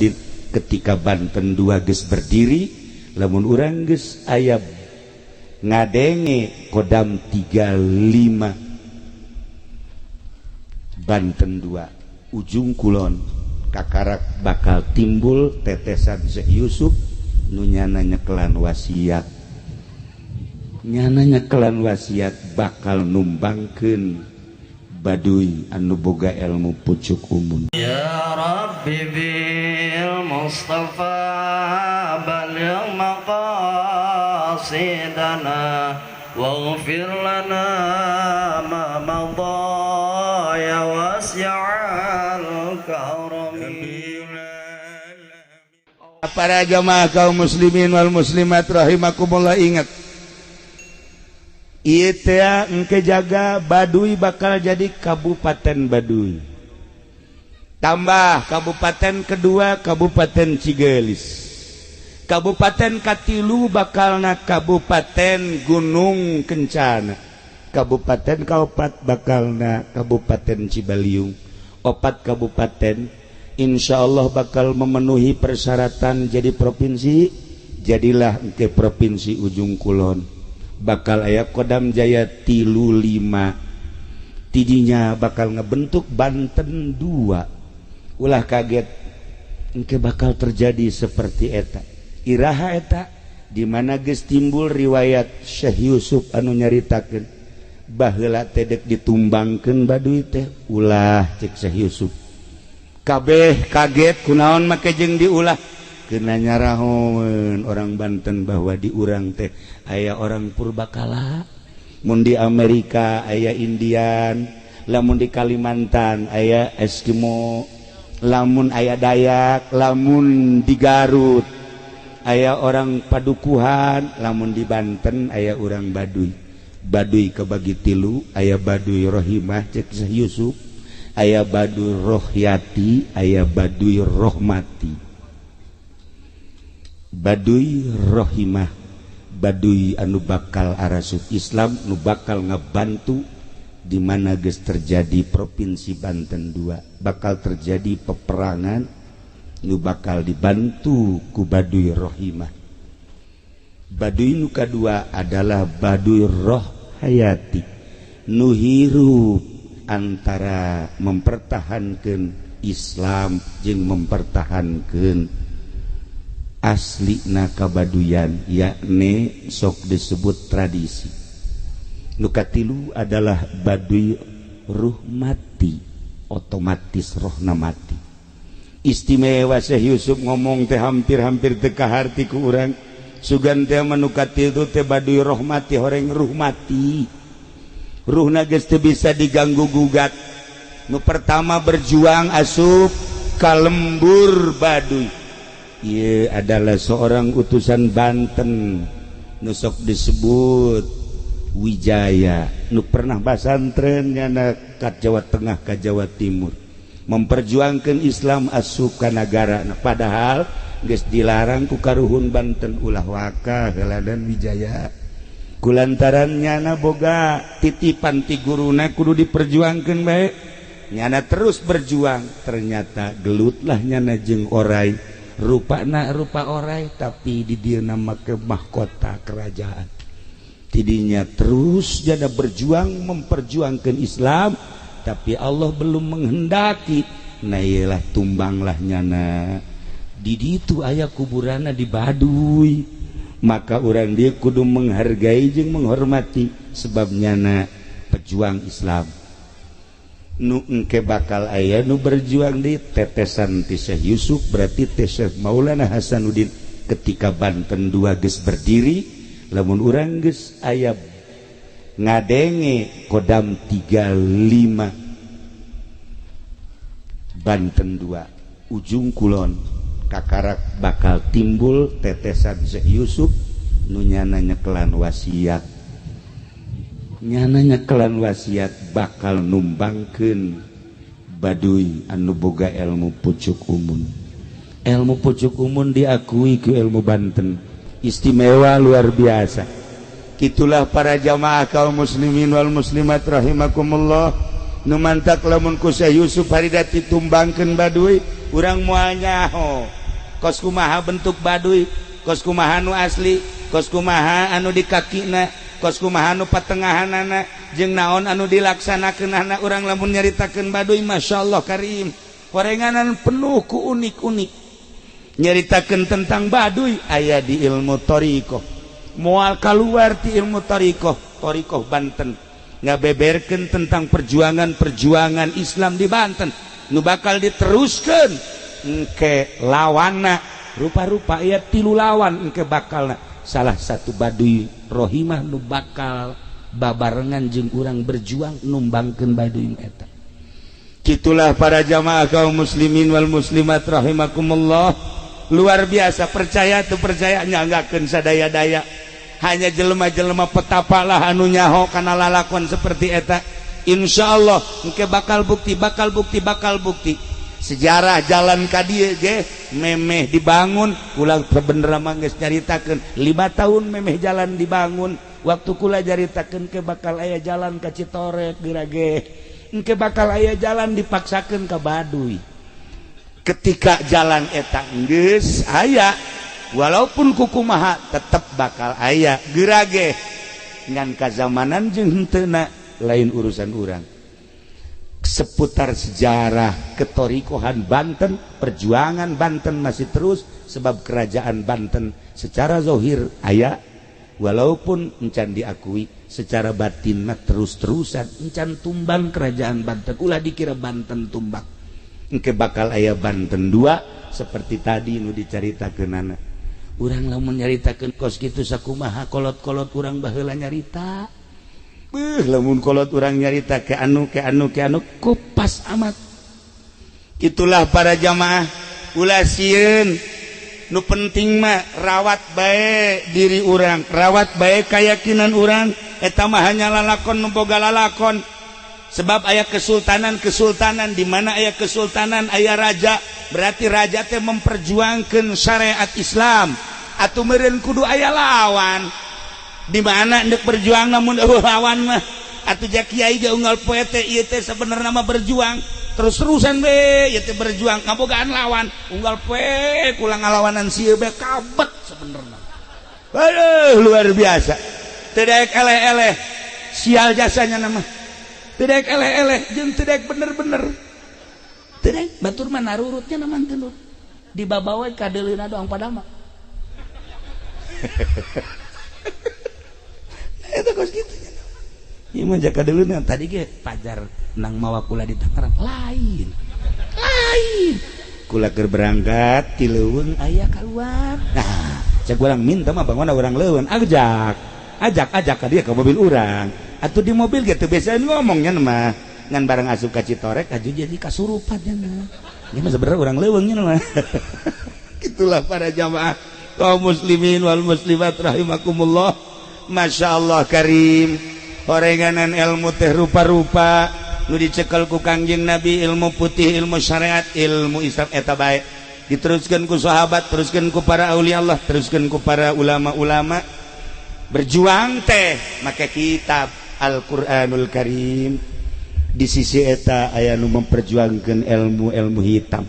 Hasanuddin ketika Banten 2 geus berdiri, lamun urang geus aya ngadenge Kodam 35 Banten 2 Ujung Kulon, kakarak bakal timbul tetesan Syekh Yusuf nu nyana nyekelan wasiat, nyana nyekelan wasiat bakal numbangkeun Baduy anu boga ilmu pucuk umun. Ya Rabbi bil Mustafa baligh maqasidana waghfir lana ma madha ya wasi'al karami. Para jamaah kaum muslimin wal muslimat rahimakumullah, ingat ieu teh engke jaga Baduy bakal jadi Kabupaten Baduy, tambah kabupaten kedua Kabupaten Cigelis, Kabupaten katilu bakalna Kabupaten Gunung Kencana, Kabupaten kaopat bakalna Kabupaten Cibaliung. Opat kabupaten insya Allah bakal memenuhi persyaratan jadi provinsi. Jadilah ke provinsi Ujung Kulon, bakal aya Kodam Jaya 35, tidinya bakal ngebentuk Banten 2. Ulah kaget, engke bakal terjadi seperti eta. Iraha eta di mana geus timbul riwayat Syekh Yusuf anu nyaritakeun baheula teh dek ditumbangkeun Baduy teh, ulah cek Syekh Yusuf. Kabeh kaget, kunaon make jeung diulah? Kena nyarahoeun orang Banten bahwa di urang teh aya orang purbakala. Mun di Amerika aya Indian, lamun di Kalimantan aya Eskimo, lamun aya Dayak, lamun di Garut aya orang Padukuhan, lamun di Banten aya orang Baduy. Baduy kebagi tilu, aya Baduy Rohimah cek Syekh Yusuf, aya Baduy Rohyati, aya Baduy Rohmati. Baduy Rohimah Baduy anu bakal arasup Islam, nu bakal ngebantu di mana geus terjadi provinsi Banten 2, bakal terjadi peperangan nu bakal dibantu ku Baduy Rohimah. Baduy nu kadua adalah Baduy Roh Hayati, nu hirup antara mempertahankan Islam jeung mempertahankan asli kabaduyan, yakni sok disebut tradisi. Nu katilu adalah Baduy Ruhmati, otomatis rohna mati. Istimewa Syekh Yusuf ngomong teh hampir-hampir teu kaharti ku urang. Sugan teh mah nu katilu teh Baduy Rohmati, horeng ruh mati, ruhna geus teu bisa diganggu gugat. Nu pertama berjuang asup ka lembur Baduy ieu adalah seorang utusan Banten nu sok disebut Wijaya, nu pernah pasantren nyana ka Jawa Tengah, ka Jawa Timur, memperjuangkan Islam asup ka nagara. Nah, padahal geus dilarang ku karuhun Banten, ulah waka heula dan Wijaya, kulantaran nyana boga titipan ti guruna kudu diperjuangkeun bae, nyana terus berjuang. Ternyata gelutlah nyana jeung orai, rupana rupa orai tapi di dieu make mahkota kerajaan. Tidinya terus jada berjuang memperjuangkan Islam, tapi Allah belum menghendaki. Nah, iyalah, tumbanglah nyana. Di ditu aya kuburana di Baduy, maka orang dia kudu menghargai jeung menghormati sebab nyana pejuang Islam. Nu engke bakal aya nu berjuang di tetesan ti Syekh Yusuf, berarti teh Syekh Maulana Hasanuddin ketika Banten 2 geus berdiri, lamun urang geus aya ngadenge Kodam 35 Banten 2 Ujung Kulon, kakarak bakal timbul tetesan Syekh Yusuf nu nyana nyekelan wasiat, nyana nyekelan wasiat bakal numbangkeun Baduy anu boga ilmu pucuk umun. Ilmu pucuk umun diakui ku ilmu Banten, istimewa luar biasa. Itulah para jamaah kaum muslimin wal muslimat rahimakumullah, nu mantak lamun ku Syekh Yusuf harida ditumbangkeun Baduy. Urang moal nyaho kos kumaha bentuk Baduy, kos kumaha nu asli, kos kumaha anu di kakina, kos kumaha anu patengahanana, jeung naon anu dilaksanakeunana. Urang lamun nyaritakeun Baduy, Masya Allah karim, horenganan penuh ku unik-unik. Nyaritakeun tentang Baduy aya di ilmu thariqah, moal kaluar ti ilmu thariqah. Thariqah Banten ngabeberkeun tentang perjuangan-perjuangan Islam di Banten nu bakal diteruskeun engke lawanna rupa-rupa aya tilu lawan engke bakalna. Salah satu Baduy Rohimah nu bakal babarengan jeung urang berjuang numbangkeun Baduy eta. Kitulah para jamaah kaum muslimin wal muslimat rahimakumullah. Luar biasa, percaya tuh percaya nyanggakeun sadaya-daya. Hanya jelema-jelema petapalah anu nyaho kana lalakon seperti eta. Insyaallah engke bakal bukti, bakal bukti, bakal bukti. Sejarah jalan ka dieu ge memeh dibangun, kula bener mah geus nyaritakeun 5 tahun memeh jalan dibangun. Waktu kula nyaritakeun ke bakal aya jalan ka Citorek geura ge. Engke bakal aya jalan dipaksakeun ka Baduy. Ketika jalan eta geus aya, walaupun kukumaha tetep bakal aya geura ge. Ngan kazamanan jeung henteuna lain urusan urang. Seputar sejarah ketorikohan Banten, perjuangan Banten masih terus sebab kerajaan Banten secara zahir aya, walaupun encan diakui secara batin mah terus-terusan encan tumbang kerajaan Banten. Ulah dikira Banten tumbang, engke bakal aya Banten 2 seperti tadi nu dicaritakeunana. Urang lamun nyaritakeun kos kitu sakumaha kolot-kolot urang baheula nyarita. Beuh, lamun kolot urang nyarita ke anu ke anu ke anu kupas amat. Itulah para jamaah, ulah sieun. Nu penting mah rawat bae diri urang, rawat bae keyakinan urang. Eta mah hanya lalakon nu boga lalakon. Sebab aya kesultanan-kesultanan, di mana aya kesultanan aya raja, berarti raja teh memperjuangkeun syariat Islam. Atuh meureun kudu aya lawan. Di mana ndek berjuang namun eueuh lawan mah. Atuh ja kiai ge unggal poe teh ieu teh sebenarna mah berjuang terus-terusan we ieu teh berjuang kabogaan lawan unggal poe kula ngalawanan sieun be kabet sebenarna. Aduh, luar biasa. Teu daek eleh-eleh sial jasanya nama. Teu daek eleh-eleh jeung teu daek bener-bener. Teu daek batur mah narurutnya nama teu dibabawa ka deuleuna doang padama. Eta kos kitu nya. Ieu mah jaka deuleuna tadi ge pajar nang mawa kula di Tangerang lain. Lain. Kula keur berangkat ti leuweung aya kaluar. Nah, cek urang minta mah bangun urang leuweung ajak. Ajak ka dia ke mobil urang. Atuh di mobil ge teu biasa ngomongnya mah. Ngan bareng asup ka Citorek aju jadi kasurupan nya mah. Ieu mah sebenarnya urang leuweung nya mah. Itulah para jamaah kaum muslimin wal muslimat rahimakumullah. Masya Allah karim, horenganan ilmu teh rupa-rupa nu dicekel ku Kangjeng Nabi, ilmu putih, ilmu syariat, ilmu Islam eta bae diteruskeun ku sahabat, teruskeun ku para aulia Allah, teruskeun ku para ulama-ulama. Berjuang teh make kitab Al-Qur'anul Karim. Di sisi eta aya nu memperjuangkeun ilmu-ilmu hitam.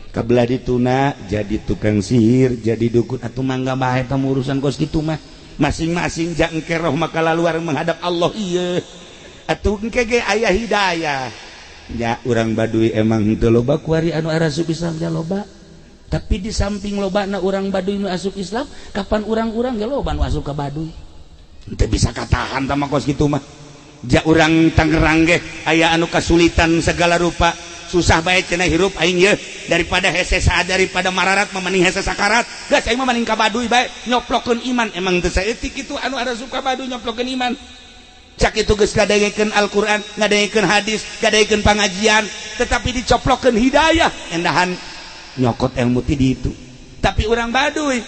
Kabelah dituna jadi tukang sihir, jadi dukun, atuh mangga bae eta urusan kos kitu mah. Masing-masing jak engke roh maka luar menghadap Allah ieu. Atuh engke ge aya hidayah. Nya urang Baduy emang henteu loba kuari anu asup Islam nya loba. Tapi di samping lobana urang Baduy nu asup Islam, kapan urang-urang ge loba nu asup ka Baduy. Henteu bisa katahan tah mah kos kitu mah. Ja urang Tangerang ge aya anu kasulitan segala rupa. Susah bae cenah hirup aing ye daripada hese saat daripada mararat mah mending hese sakarat. Geus aing mah mending ka Baduy bae nyoplokeun iman. Emang teu saeutik kitu anu asup ka Baduy nyoplokeun iman. Cak itu geus ngadengekeun Al-Qur'an, ngadengekeun hadis, ngadengekeun pangajian, tetapi dicoplokeun hidayah endahan nyokot ilmu ti ditu. Tapi urang Baduy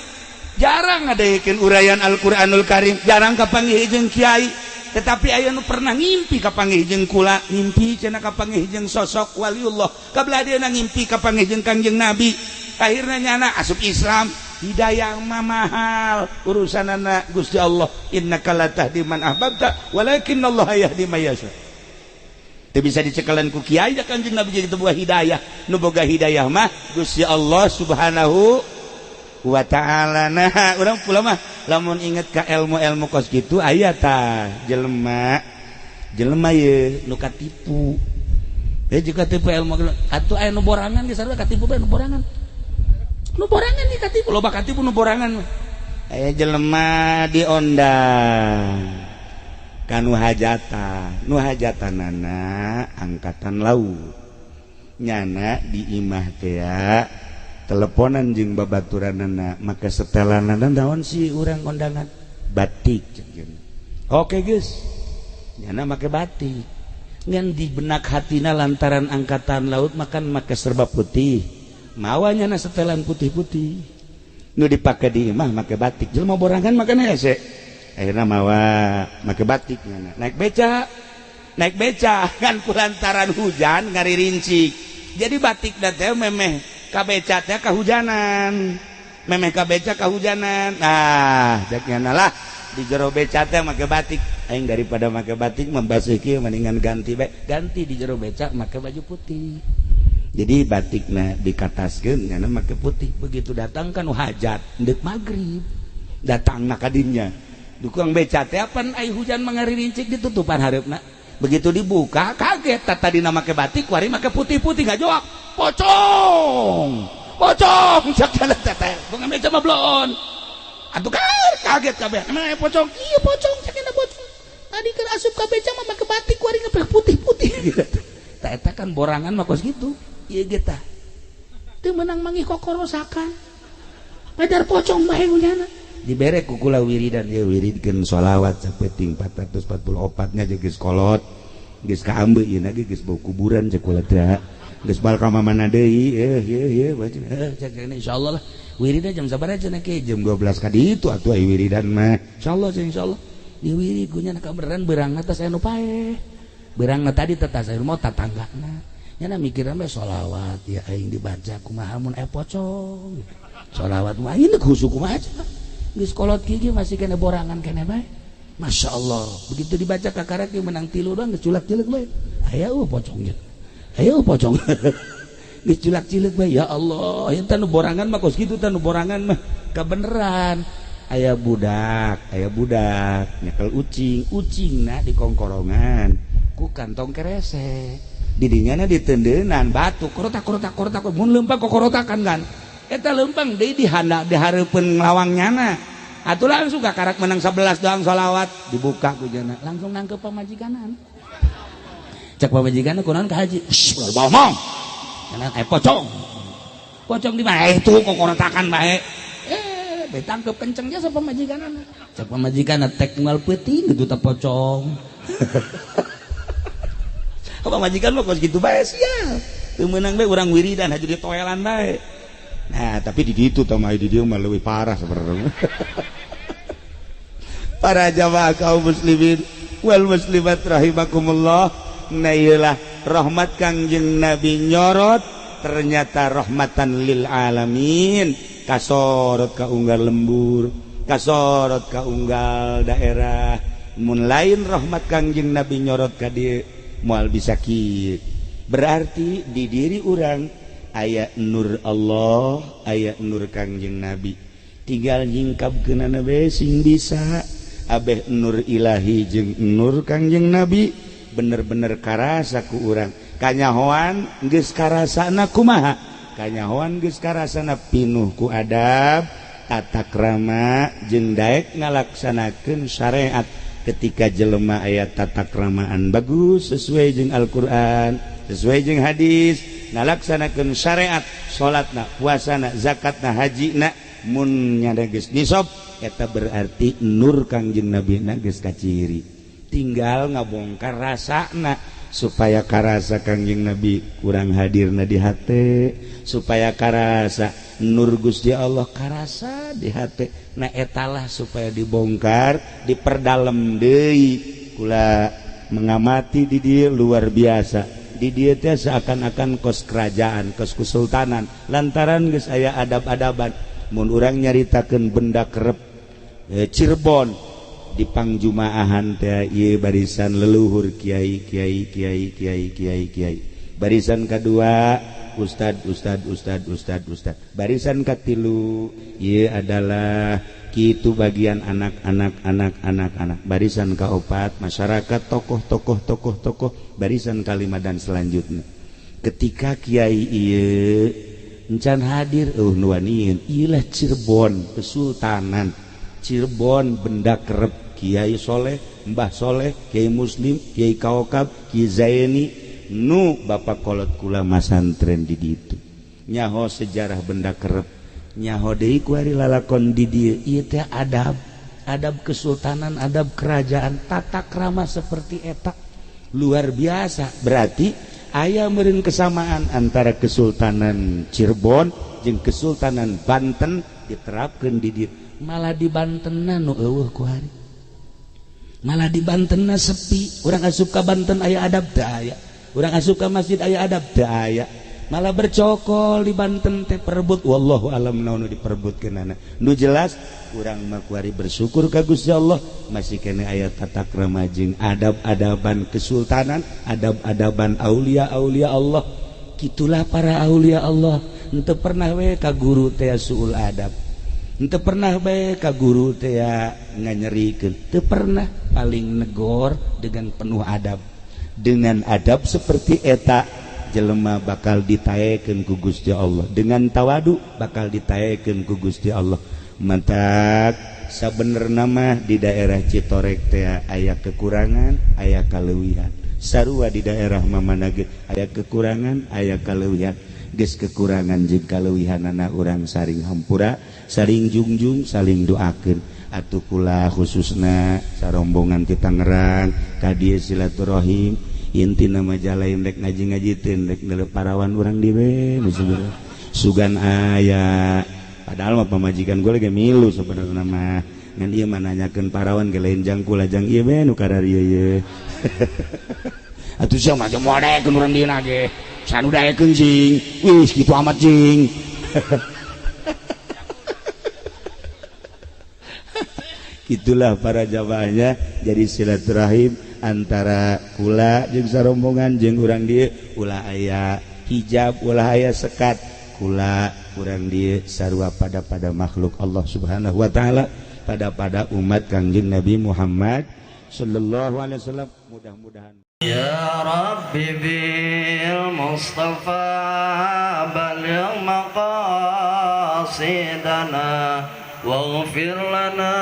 jarang ngadengekeun uraian Al-Qur'anul Karim, jarang kapanggih jeung kiai. Tetapi aya nu pernah ngimpi kapanggih jeung kula, ngimpi cenah kapanggih jeung sosok waliullah, kabelah dieuna ngimpi kapanggih jeung Kangjeng Nabi. Akhirna nyana asup Islam. Hidayah mah mahal urusanana Gusti Allah. Innaka la tahdi man ahbabta walakinallaha yahdi man yasha. Teu bisa dicekelan ku kiai da Kangjeng Nabi gitu buah hidayah. Nu boga hidayah mah Gusti Allah Subhanahu wa ta'ala. Nah, urang pula mah lamun inget ka ilmu-ilmu kos kitu aya tah jelema. Jelema ye nu katipu. Juga katipu ilmu atuh aya nu borangan geus sarua katipu bae nu borangan. Nu borangan di katipu, loba katipu nu borangan mah. Aya jelema diondang kanu hajatan, nu hajatanana angkatan laut. Nyana di imah teh teleponan jeung babaturanana, maka setelanana naon sih urang kondangan batik. Oke geus, nyana make batik. Ngan di benak hatina lantaran angkatan laut makan make serba putih. Mawa nyana setelan putih-putih. Nu dipake di imah make batik. Jelema borangan makan hese. Akhirnya mawa make batik nyana. Naik beca kan kulantaran hujan ngaririncik. Jadi batik teh memeh ka beca teh kahujanan. Memeh ka beca kahujanan. Nah, dek nyana lah di jero beca teh make batik. Aing daripada make batik membasuh kieu mendingan ganti bae. Ganti di jero beca make baju putih. Jadi batikna dikataskeun nyana make putih. Begitu datang kan hajat ndek magrib. Datangna ka dinya. Dukung beca teh apan ai hujan mangaririncik ditutupan hareupna. Begitu dibuka kaget, tadina make batik kuari make putih-putih ngajawab. Pocong. Pocong cak jalan teh. Tukang beca mah bloon. Atuh kaget kabeh. Emang aya pocong? Iya pocong cak nya pocong. Tadi keur asup ka beca mah make batik kuari ngepeh putih-putih. Tah eta kan borangan mah kos kitu. Ieu ge tah. Teu meunang manggih kokorosakan. Pedar pocong bae hujanna. Dibere ku kula wiridan ieu wiridkeun sholawat sapeting 444 nya geus kolot. Geus kaambe ieu ge geus bau kuburan cek kula teh. Geus bal ka mana deui ieu ieu ieu cek insyaallah lah. Wiridan jam sabaraha cenah ke jam 12 ka ditu atuh ai wiridan mah. Insyaallah insyaallah. Diwirid ku nya kabeneran beurang atas anu paeh. Beurangna tadi teh tas mau tatanggana. Nyana mikirna mah sholawat ya aing dibaca kumaha mun aya pocong. Sholawat mah aing khusyuk kumaha cenah. Geus kolot kieu masih kena borangan kene bae. Masya Allah. Begitu dibaca kakarak ieu menang tilu doang geus culak-cileuk bae. Aya eueuh pocong jeung. Aya eueuh pocong. Geus culak-cileuk bae ya Allah. Ieu teh nu borangan mah kos kitu teh nu borangan mah kabeneran. Aya budak nyekel ucing, ucingna di kongkorongan ku kantong kerese. Didinya na ditendenan batu korotak-korotak korotak mun leumpang kokorotakan kan. Eta leumpang deui dihanda dihareupeun lawang nyana. Atuh langsung kakarak menang 11 doang sholawat dibuka ku jana langsung nangkep pamajikanan. Cek pamajikana kunaon ka haji? Shh, ulah bohong. Cenah pocong. Pocong di mana? Itu kokorotakan bae. Ditangkep kenceng jasa pamajikanan. Cek pamajikana tek unggal peuting gitu teh pocong. Pamajikan mah kos kitu bae sial. Teu meunang bae urang wiridan haji ditoelan bae. Nah, tapi di ditu tah mah di dieu mah leuwih parah sebenarnya. Para jamaah kaum muslimin wal muslimat rahimakumullah. Nah ieulah rahmat Kangjeng Nabi nyorot ternyata rahmatan lil alamin. Kasorot ka unggal lembur, kasorot ka unggal daerah. Mun lain rahmat Kangjeng Nabi nyorot ka dieu moal bisa kieu. Berarti di diri urang aya nur Allah, aya nur Kangjeng Nabi. Tinggal nyingkapkeunana bae sing bisa. Abeh nur ilahi jeung nur Kangjeng Nabi bener-bener karasa ku urang. Kanyahoan geus karasana kumaha? Kanyahoan geus karasana pinuh ku adab, tata krama jeung daek ngalaksanakeun syariat. Ketika jelema aya tata kramaan bagus sesuai jeung Al-Qur'an, sesuai jeung hadis, ngalaksanakeun syariat, salatna, puasana, zakatna, hajina, mun nyada geus nisab eta berarti nur Kangjeng Nabi na geus kaciri. Tinggal ngabongkar rasana supaya karasa Kangjeng Nabi kurang hadirna di hate, supaya karasa nur Gusti Allah karasa di hate. Nah etalah supaya dibongkar, diperdalam deui. Kula mengamati di dieu luar biasa. Di dieu teh seakan-akan kos kerajaan, kos kesultanan, lantaran geus aya adab-adaban. Mun urang nyaritakeun benda kerep Cirebon, di pangjumaahan teh ieu barisan leluhur kiai kiai kiai kiai kiai kiai, barisan kedua ustad ustad ustad ustad ustad, barisan katilu ieu adalah kitu bagian anak-anak anak anak anak, barisan kaopat masyarakat tokoh tokoh tokoh tokoh, barisan kalima dan selanjutnya. Ketika kiai ieu encan hadir nu wanian ieulah Cirebon Kesultanan Cirebon benda kerep Kiai Soleh, Mbah Soleh, Kiai Muslim, Kiai Kaokab, Kiai Zaini nu bapak kolot kula masantren di ditu nyaho sejarah benda kerep nyaho deui kuari lalakon di dieu ieu teh adab adab kesultanan, adab kerajaan, tata krama seperti eta luar biasa. Berarti aya meureun kesamaan antara Kesultanan Cirebon jeung Kesultanan Banten diterapkeun di dieu. Malah di Bantenna nu eueuh kuari, malah di Bantenna sepi. Urang asup ka Banten aya adab teu aya, urang asup ka masjid aya adab teu aya, malah bercokol di Banten teh perebut. Wallahu alam naon nu diperebutkeunana. Nu jelas urang mah kuari bersyukur ka Gusti Allah masih kene aya tata krama jeung adab-adaban kesultanan, adab-adaban aulia-aulia Allah. Kitulah para aulia Allah, henteu pernah we ka guru teh suul adab, henteu pernah bae ka guru teh nganyerikeun, teu pernah, paling negor dengan penuh adab. Dengan adab seperti eta jelema bakal ditaekeun ku Gusti Allah, dengan tawadu bakal ditaekeun ku Gusti Allah. Mantak sabenerna mah di daerah Citorek teh aya kekurangan, aya kaleuwihan. Sarua di daerah mamana ge aya kekurangan, aya kaleuwihan. Geus kekurangan jeung kaleuwihanana urang saring hampura, saring jungjung, saling doakeun. Atuh kula khususna sarombongan ti Tangerang ka dieu silaturahim, intina mah jalain rek ngaji-ngaji teh rek neuleuh parawan urang di we nu sugan aya. Padahal mah pamajikan gue lagi milu sebenarnya mah, ngan ieu mah nanyakeun parawan ge lain jang kula jang ieu we nu kararieu ye. Atuh sia mah moal daekeun urang dieu ge sanu daekeun jing, wih kitu amat jing. Itulah para jamaahnya. Jadi silaturahim antara kula jeung sarombongan jeung urang dieu ulah aya hijab, ulah aya sekat. Kula urang dieu sarua pada makhluk Allah Subhanahu wa taala, pada umat Kangjeng Nabi Muhammad sallallahu alaihi wasallam. Mudah-mudahan ya Rabbi bil Mustafa baligh maqasidana waghfir lana